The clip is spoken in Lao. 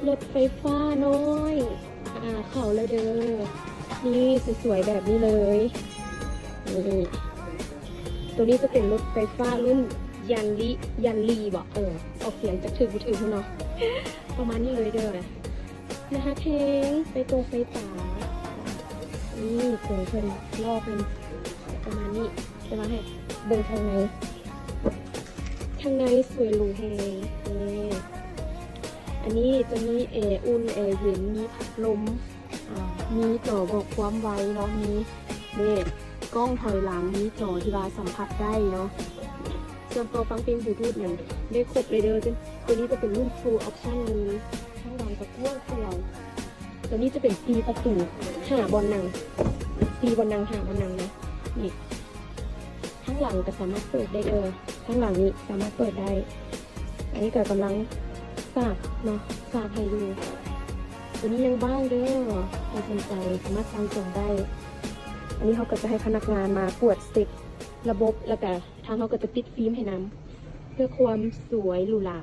ລົດໄຟຟ້ານ້ອຍ ອາ ເຂົ້າແລ້ວເດີ ນີ້ສວຍໆແບບນີ້ເລີຍ. ນີ້ ໂຕນີ້ຈະເປັນລົດໄຟຟ້າລຸ້ນ ຍັນລີ ຍັນລີບໍ? ເອີ ອອກສຽງຈັກຖືກບໍ່ຖືກເນາະ ປະມານນີ້ເລີຍເດີ. ໜ້າຮັກແຮງ ໄຟຕົງໄຟຕາ ນີ້ໂຕເພິ່ນ ລໍ້ເພິ່ນ ປະມານນີ້. ແຕ່ວ່າໃຫ້ເບິ່ງຂ້າງໃນ ຂ້າງໃນສວຍຫຼູແຮງ. ນີ້ ອັນນີ້ຈະມີແອອຸ່ນ ແອເຢັນ ມີພັດລົມ ອາ ມີຈໍບອກຄວາມໄວເນາະ ມີເດ້ ກ້ອງຖອຍຫຼັງ ມີຈໍທີ່ວ່າສຳຜັດໄດ້ເນາະ. ເຊື່ອມຕໍ່ຟັງເພງ ບລູທູດ ຫຍັງໄດ້ຄົບເລີຍເດີ. ໂຕນີ້ຈະເປັນລຸ້ນຟູອອບຊັນເລີຍ ທາງຫຼັງຈະກວ້າງຂວາງ. ໂຕນີ້ຈະເປັນສີ່ປະຕູ ຫ້າບ່ອນນັ່ງ ສີ່ບ່ອນນັ່ງ ຫ້າບ່ອນນັ່ງນະ. ນີ້ ທາງຫຼັງກໍສາມາດເປີດໄດ້ເດີ ທາງຫຼັງນີ້ສາມາດເປີດໄດ້. ອັນນີ້ກໍກຳລັງສາກເນາະ ສາກໃຫ້ຢູ່. ໂຕນີ້ຍັງວ່າງເດີ ໃຜສົນໃຈສາມາດສັ່ງຈອງໄດ້. ອັນນີ້ເຮົາກໍຈະໃຫ້ພະນັກງານມາກວດເຊັກລະບົບ ແລ້ວກໍທາງເຮົາກໍຈະຕິດຟີມໃຫ້ນຳ ເພື່ອຄວາມສວຍຫຼູຫຼາ.